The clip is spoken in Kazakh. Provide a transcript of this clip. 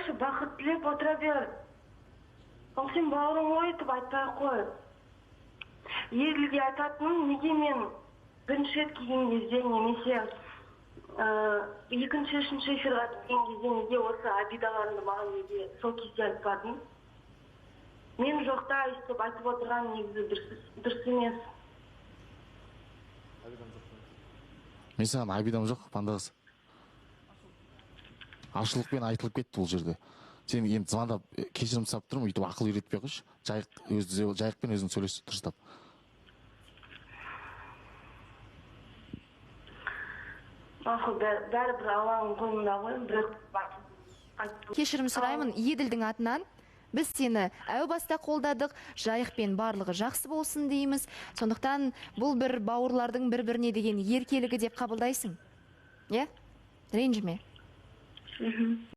Қойшы, бақыт тілеп отыра бер. Ол сен бауырың ғой, өйтіп айтпай ақ қой. Еділге айтатыным, неге мен бірінші рет келген кезде немесе екінші, үшінші эфирға келген кезде неге осы обидаларыңды маған неге сол кезде айтпадың? Мен жоқта өйстіп айтып отырған негізі дұрыс емес. Мен саған обидам жоқ, панда қыз. Ашылықпен айтылып кетті бұл жерде. Сен енді звондап кешірім сұрап тұрмын, өйтіп ақыл үйретпей қойшы. Жайық өзі, Жайықпен өзің сөйлес дұрыстап. Мақұл, бәрібір Алланың қолында ғой, бірақ айттым. Кешірім сұраймын Еділдің атынан. Біз сені әу баста қолдадық, Жайықпен барлығы жақсы болсын дейміз. Сондықтан бұл бір бауырлардың бір-біріне деген еркелігі деп қабылдайсың. Иә? Ренжіме.